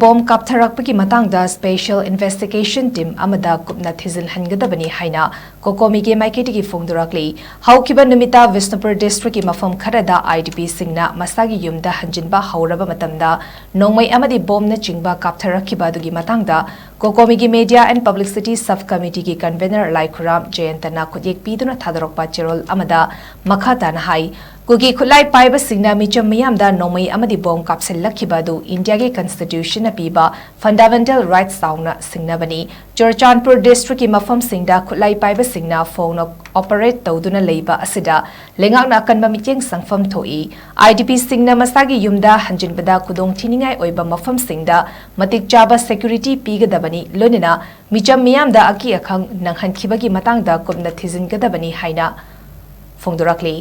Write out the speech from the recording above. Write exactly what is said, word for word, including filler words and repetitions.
Bomb ꯀꯥꯞꯊꯔꯛꯄꯒꯤ ꯃꯇꯥꯡꯗ special investigation team ꯑꯃꯗ ꯀꯨꯞꯅ ꯊꯤꯖꯤꯟꯍꯟꯒꯗꯕꯅꯤ ꯍꯥꯏꯅ ꯀꯣꯀꯣꯃꯤꯒꯤ ꯃꯥꯏꯀꯩꯗꯒꯤ ꯐꯣꯡꯗꯣꯔꯛꯂꯤ꯫ ꯍꯧꯈꯤꯕ ꯅꯨꯃꯤꯠꯇ ꯕꯤꯁꯅꯨꯄꯨꯔ districtꯀꯤ ꯃꯐꯝ ꯈꯔꯗ IDPꯁꯤꯡꯅ ꯃꯁꯥꯒꯤ ꯌꯨꯝꯗ ꯍꯟꯖꯤꯟꯕ ꯍꯧꯔꯕ ꯃꯇꯝꯗ ꯅꯣꯡꯃꯩ ꯑꯃꯗꯤ ꯕꯣꯝꯅꯆꯤꯡꯕ ꯀꯥꯞꯊꯔꯛꯈꯤꯕ ꯑꯗꯨꯒꯤ ꯃꯇꯥꯡꯗ ꯀꯣꯀꯣꯃꯤꯒꯤ Media and Publicity Sub Committeeꯒꯤ convener ꯂꯥꯏꯈꯨꯔꯥꯝ ꯖꯌꯟꯇꯅ ꯈꯨꯠꯌꯦꯛ ꯄꯤꯗꯨꯅ ꯊꯥꯗꯣꯔꯛꯄ ꯆꯦꯔꯣꯜ ꯑꯃꯗ ꯃꯈꯥ ꯇꯥꯅ ꯍꯥꯏ, ꯀꯨꯀꯤ ꯈꯨꯠꯂꯥꯏ ꯄꯥꯏꯕꯁꯤꯡꯅ ꯃꯤꯆꯝ ꯃꯤꯌꯥꯝꯗ ꯅꯣꯡꯃꯩ ꯑꯃꯗꯤ ꯕꯣꯝ ꯀꯥꯞꯁꯤꯜꯂꯛꯈꯤꯕ ꯑꯗꯨ ꯏꯟꯗꯤꯌꯥꯒꯤ constitutionꯅ ꯄꯤꯕ fundamental rights ꯆꯥꯎꯅ ꯁꯤꯡꯅꯕꯅꯤ꯫ ꯆꯨꯔꯆꯥꯟꯄꯨꯔ districtꯀꯤ ꯃꯐꯝꯁꯤꯡꯗ ꯈꯨꯠꯂꯥꯏ ꯄꯥꯏꯕꯁꯤꯡꯅ ꯐꯣꯡꯅ operate ꯇꯧꯗꯨꯅ ꯂꯩꯕ ꯑꯁꯤꯗ ꯂꯩꯉꯥꯛꯅ ꯑꯀꯟꯕ ꯃꯤꯠꯌꯦꯡ ꯆꯪꯐꯝ ꯊꯣꯛꯏ꯫ IDPꯁꯤꯡꯅ ꯃꯁꯥꯒꯤ ꯌꯨꯝꯗ ꯍꯟꯖꯤꯟꯕꯗ ꯈꯨꯗꯣꯡ ꯊꯤꯅꯤꯡꯉꯥꯏ ꯑꯣꯏꯕ ꯃꯐꯝꯁꯤꯡꯗ ꯃꯇꯤꯛ ꯆꯥꯕ security ꯄꯤꯒꯗꯕꯅꯤ, ꯂꯣꯏꯅꯅ ꯃꯤꯆꯝ ꯃꯤꯌꯥꯝꯗ ꯑꯀꯤ ꯑꯈꯪ ꯅꯪꯍꯟꯈꯤꯕꯒꯤ ꯃꯇꯥꯡꯗ ꯀꯨꯞꯅ ꯊꯤꯖꯤꯟꯒꯗꯕꯅꯤ ꯍꯥꯏꯅ ꯐꯣꯡꯗꯣꯔꯛꯂꯤ꯫